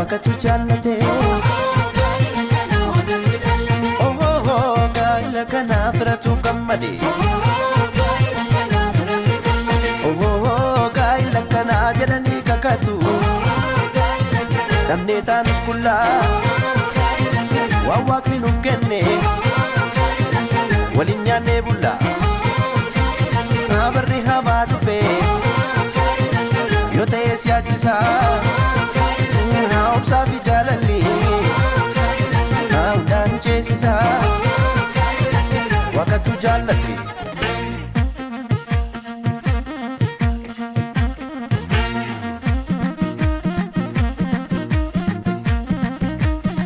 Waaqatu jaallate. Ohoo gaa'ela kana firatu gammade. Ohoo gaa'ela kana jedhanii kakatu. Namni taanus qullaa waan waaqni nuuf kenne waliin nyaannee bulla. Barri hamaa dhufe yoo ta'e siyaachisaa, haa obsaa fi jaalalli haa hundaan ceesisaa.